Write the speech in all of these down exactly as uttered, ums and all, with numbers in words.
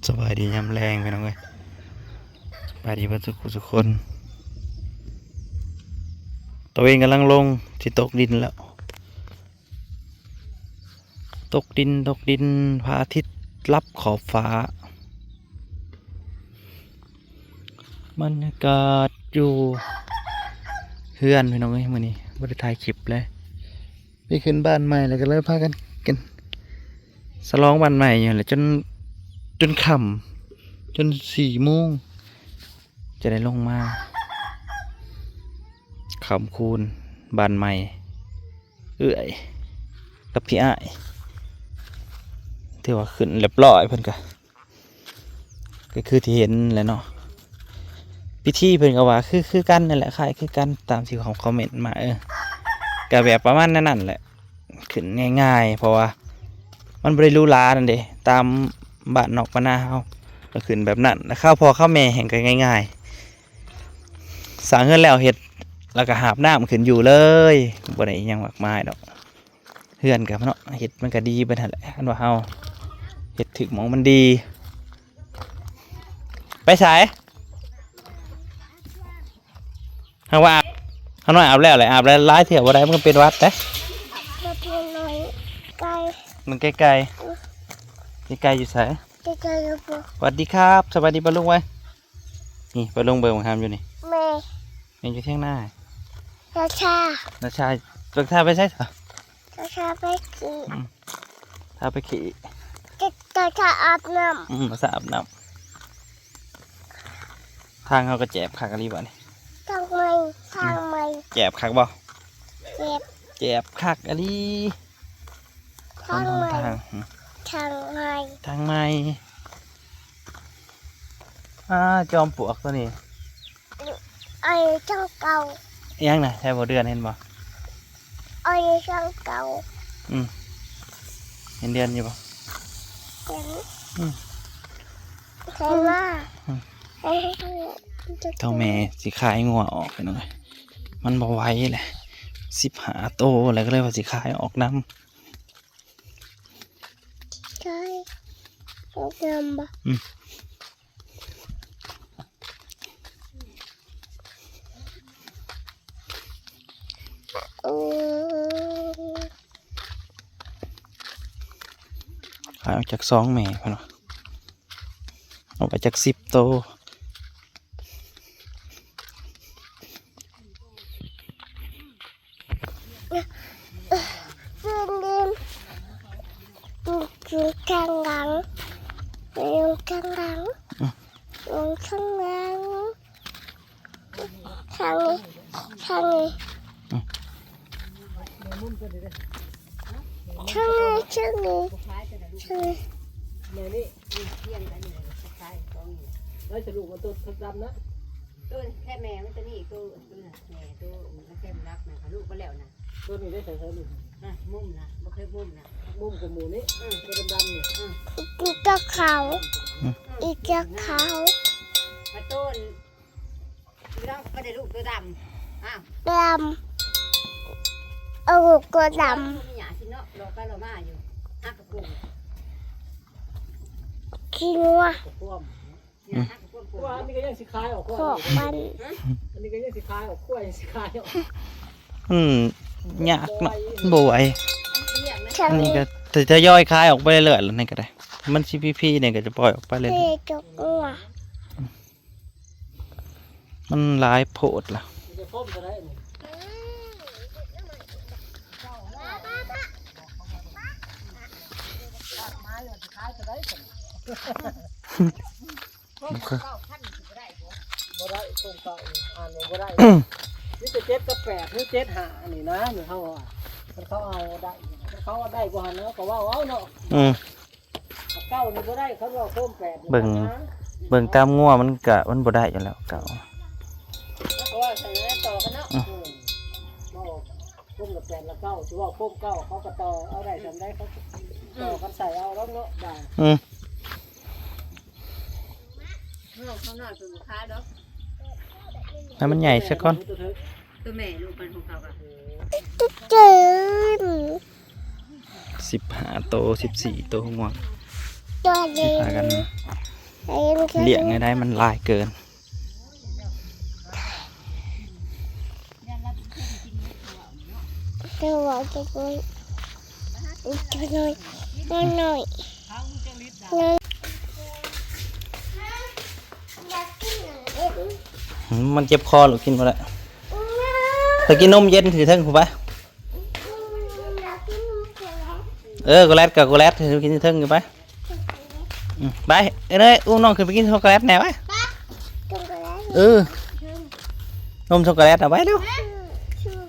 สบายดียามแลงพี่น้องเอ้ย สบายดีเบิดทุกผู้ทุกคน ตะเวนกำลังลง สิตกดินแล้ว ตกดิน ตกดิน พระอาทิตย์ลับขอบฟ้า บรรยากาศอยู่เฮือนพี่น้องเอ้ย มื้อนี้บ่ได้ถ่ายคลิปเลย ไปขึ้นบ้านใหม่แล้วก็เลยพากัน กัน ฉลองบ้านใหม่อยู่แหละ จน จนค่ำ จนสี่โมง จะได้ลงมา ค่ำคูณ บ้านใหม่ เอื้อย กับพี่อ้าย ถือว่าขึ้นเรียบร้อยเพิ่นก็ ก็คือที่เห็นแหละเนาะ พิธีเพิ่นก็ว่าคือ คือกันนั่นแหละ คล้ายคือกันตามที่เขาคอมเมนต์มา เออ ก็แบบประมาณนั้นแหละ ขึ้นง่ายๆ เพราะว่ามันบ่ได้หรูหรานั่นเด้ ตามบ้านนอกบ้านนาเฮา ก็ขึ้นแบบนั้น แล้วคาวพ่อคาวแม่แฮ่งก็ง่ายๆ สร้างเฮือนแล้วเฮ็ด แล้วก็หาบน้ำขึ้นอยู่เลย บ่ได้อิหยังมากมายดอก เฮือนก็เนาะ เฮ็ดมันก็ดีไปหั่นแหละ คันว่าเฮาเฮ็ดถืกหม่องมันดี ไปไส เฮาว่าอาบ เฮาน้อยอาบแล้วแหละ อาบแล้วหลายเทื่อบ่ได้ มันก็เป็นหวัดเด้ บ่เป็นหน่อย ไกล มันไกลๆ ไกลๆ อยู่ไส ไกลๆ อยู่บ่ สวัสดีครับ สวัสดีป้าลุงไว้ นี่ป้าลุงเบิ่งบักหำอยู่นี่ แม่ แม่อยู่เถียงนา นาชา นาชา นาชาไปไสซะ นาชาไปขี่ อืม นาชาไปขี่ นาชาอาบน้ำ อืม นาชาอาบน้ำ ทางเฮาก็แจบคักอีหลีบัดนี้ ทางใหม่ ทางใหม่ แจบคักบ่ แจบ แจบคักอีหลี ทางใหม่ ทาง ทางใหม่ ทางใหม่ อ่า จอมปลวกตัวนี้ ไอ้ช่างเก่า อิหยังน่ะ ใช่บ่ เดือนเห็นบ่ ไอ้ช่างเก่า อืม เห็นเดือนอยู่บ่ เห็น อืม เห็นว่า อืม ไอ้ช่าง เฒ่าแม่สิขายงัวออกพี่น้องเอ้ย มันบ่ไหวแหละ สิบห้าโตแล้ว ก็เลยว่าสิขายออกนำ ใช่ ออกนำบ่ อืม เออ ขายออกจากซองแม่พุ่นเนาะ เอาไปจากสิบโต ยืนยืน ยืนข้างหลัง ยืนข้างหลัง อืม ยืนข้างหลัง ทางนี้ ทางนี้ อืม ทางนี้ ทางนี้ ทางนี้ แม่นี่ เที่ยงกันอยู่ คล้ายๆ กองอยู่ แล้วสรุปว่าตัวดำนะ ตัวแค่แม่มันตัวนี้อีกตัว ตัวน่ะ แม่ตัวมันแค่มันรักนะ ลูกก็แล้วนะ ตัวนี้ได้ใส่ใส่ลูก นะ มุมนะ บ่เคยมุมนะ มุมกับหมูนี่ อืม ตัวดำๆนี่ อืม ตัวขาว อืม อีกตัวขาว กระต้น แล้วก็ได้ลูกตัวดำ อ้าว ดำ เอาลูกตัวดำ มีหยาสิเนาะ รอไปรอมาอยู่ ฮักกระปุก ขี้งัว กระปุก เนี่ยฮักกระปุก ว่าอันนี้ก็ยังสิขายออก ขอกมัน อันนี้ก็ยังสิขายออก ขั้วยังสิขายออก อืม ยากเนาะ บ่ไหว เรียกนะ อันนี้ก็ทยอยขายออกไปเรื่อยๆ แล้วนี่ก็ได้ มันสิพีพีเนี่ยก็จะปล่อยออกไปเรื่อย เฮ้ย จกงัว มันหลายโพดล่ะ บ่ได้ ต้นเก่านี่อ่านบ่ได้ มีแต่เจ็ดกับแปด หรือเจ็ดห้า อันนี้นะ นี่เขาว่า มันเขาเอาได้ มันเขาเอาได้กว่าหันแล้วก็ว่าเอาเนาะ อืม เก้านี่บ่ได้ เขาว่าโคมแปดนี่ เบิ่ง นะ เบิ่งตามงัวมันกะ มันบ่ได้อยู่แล้ว เก้า เขาว่าใส่แล้วต่อกันเนาะ อืม อืม บ่ โคมกับแปดละเก้า สิว่าโคมเก้า เขาก็ต่อเอาได้ส่ำใด เขาก็ต่อกันใส่เอาแล้วเนาะ ได้ อืม เออ เขาหน่อยเป็นลูกค้าเนาะ ให้มันใหญ่ซะก่อน ตัวแม่ลูกมันของเขาอะ ตุ๊กเจิน สิบห้าโต สิบสี่โต ง่วง ตัวเล็ก พากัน เลี้ยงให้ได้มันหลายเกิน ตัวจะน้อยตัวน้อยน้อยน้อยน้อย อยากกินนมเย็น มันเจ็บคอลูก กินบ่ได้ ไปกินนมเย็นถือเทิงพู้นไป อยากกินนมช็อกโกแลต เออ ช็อกโกแลตกับช็อกโกแลตถือกินเทิงอยู่ไป อืม ไป เอ้ย เอ้ย อุ้มน้องขึ้นไปกินช็อกโกแลตแหน่ไป ไป ช็อกโกแลต เออ นมช็อกโกแลตเอาไปเร็ว อืม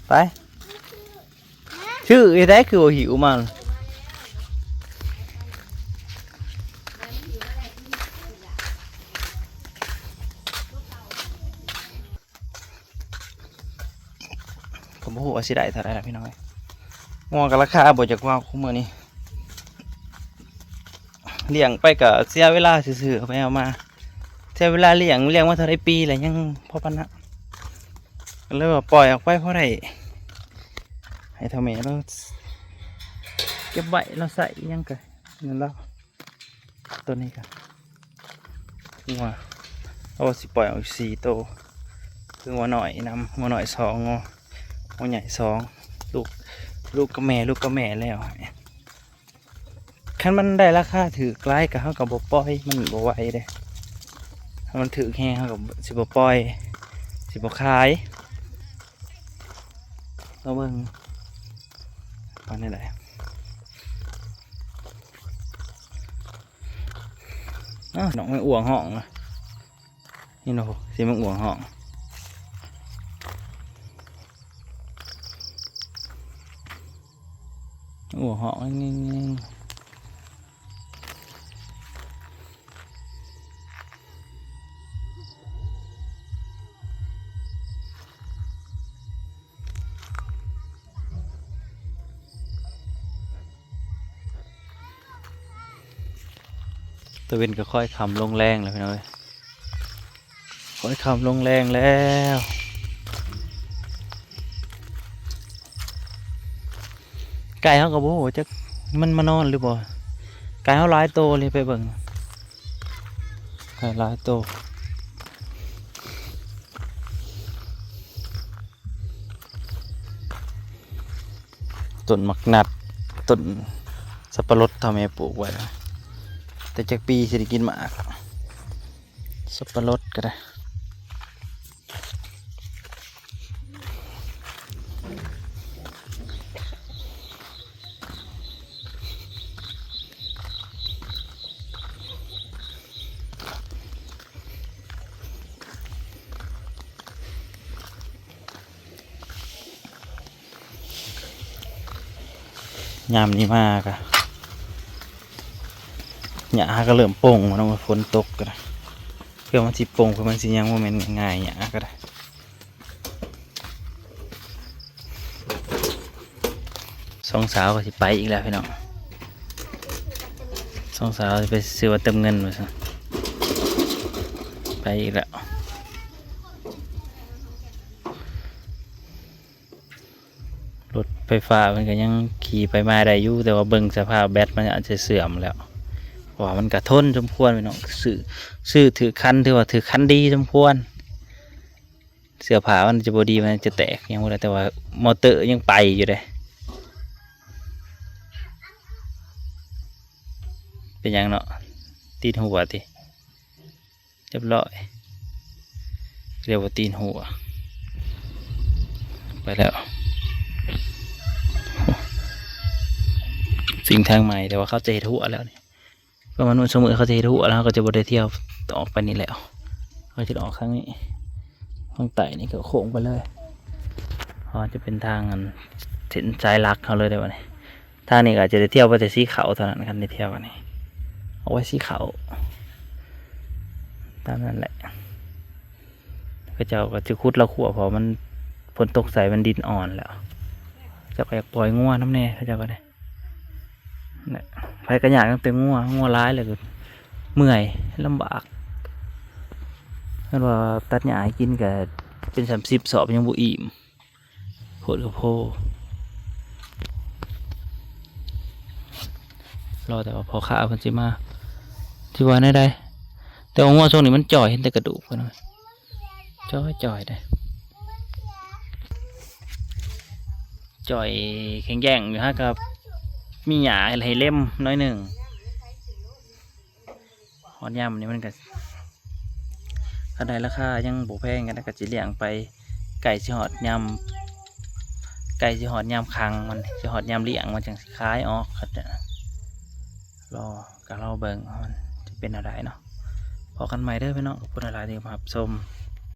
ไป ชื่อไอ้ได้คือว่าหิวมัน ผมบ่ฮู้ว่าสิได้เท่าไหร่ล่ะพี่น้องเอ้ย งัวก็ราคาบ่จักว่าคุมื้อนี้ เลี้ยงไปก็เสียเวลาซื่อๆ เอาไปเอามา เสียเวลาเลี้ยง เลี้ยงมาเท่าใดปีแล้วยังพอปานนั้น ก็เลยว่าปล่อยออกไปพอได้ ให้เฒ่าแม่ลาวเก็บไว้ ลาวใช้อิหยังก็นั่นแหละ ตัวนี้ก็งัว เอาว่าสิปล่อยออกสี่โต คืองัวน้อยนำ งัวน้อยสอง งัว งัวใหญ่สอง ลูก ลูกกับแม่ ลูกกับแม่แล้ว คันมันได้ราคาถูกหลายก็ เฮาก็บ่ปล่อย มันบ่ไหวเด้ ถ้ามันถูกแฮง เฮาก็สิบ่ปล่อย สิบ่ขาย ลองเบิ่งว่าแนวใด อ้าว น้องแมงอ่วงฮ้องนะ นี่เนาะ เสียงแมงอ่วงฮ้อง อ่วงฮ้อง ตะเว็นก็ค่อยค่ำลงแลงแล้วพี่น้องเอ้ย ค่อยค่ำลงแลงแล้ว ไก่เฮาก็บ่ฮู้จักมันมานอนหรือบ่ ไก่เฮาหลายโตเลย ไปเบิ่ง ไก่หลายโต ต้นหมากนัด ต้นสับปะรดเฒ่าแม่ปลูกไว้ แต่จักปีสิได้กินหมาก สับปะรดก็ได้ ยามนี้มากะ หญ้าก็เริ่มป่งแล้วเนาะ ฝนตกก็ได้ เพื่อมันสิป่ง เพื่อมันสิหยัง บ่แม่นง่ายๆ หญ้าก็ได้ สองสาวก็สิไปอีกแล้วพี่น้อง สองสาวสิไปซื้อว่าเติมเงินว่าซั่น ไปอีกแล้ว รถไฟฟ้ามันก็ยังขี่ไปมาได้อยู่ แต่ว่าเบิ่งสภาพแบตมันอาจจะเสื่อมแล้ว เพราะว่ามันก็ทนสมควรพี่น้อง ซื้อ ซื้อถือคัน ถือว่าถือคันดีสมควร เสื้อผ้ามันจะบ่ดี มันจะแตกยังบ่ได้ แต่ว่ามอเตอร์ยังไปอยู่เด้ เป็นหยังเนาะ ตีนหัวติ เรียบร้อย เรียกว่าตีนหัว ไปแล้ว สิ่งทางใหม่ แต่ว่าเขาจะเฮ็ดหัวแล้วนี่ ประมาณมื้อสองมื้อเขาจะเฮ็ดหัวแล้ว เขาก็จะบ่ได้เที่ยวออกไปนี่แล้ว เขาจะออกทางนี้ ทางใต้นี่ก็โค้งไปเลย อ๋อ จะเป็นทางอันเส้นสายหลักเขาเลยเด้อบัดนี้ ทางนี้ก็อาจจะได้เที่ยวไปแต่สีขาวเท่านั้น คันได้เที่ยวอันนี้ เอาไว้สีขาว ตามนั้นแหละ เขาเจ้าก็จะขุดละขัว เพราะมันฝนตกใส่มันดินอ่อนแล้ว เจ้าก็อยากปล่อยงัวนำแน่ เขาเจ้าก็ได้ เนี่ย ไผก็อยากตั้งแต่งัว งัวหลายเลยก็เมื่อยลำบาก เพิ่นว่าตัดหญ้าให้กินก็เป็นสามสิบสอบยังบ่อิ่ม โพดก็โพ รอแต่ว่าพ่อค้าเพิ่นสิมา สิว่าแนวใด แต่ว่างัวช่วงนี้มันจ่อย เห็นแต่กระดูกเพิ่นว่า จ่อยจ่อยได้ จ่อยแข็งแย่งอยู่ฮะ กับมีหญ้าให้เล็มน้อยหนึ่ง ฮอดยามนี้มันก็ คันได้ราคายังบ่แพงกันก็สิเลี้ยงไป ใกล้สิฮอดยาม ใกล้สิฮอดยามขังมัน สิฮอดยามเลี้ยงมันจั่งสิขายออกครับ รอ ก็รอเบิ่งว่ามันจะเป็นแนวใดเนาะ พ้อกันใหม่เด้อพี่น้อง ขอบคุณหลายๆที่รับชม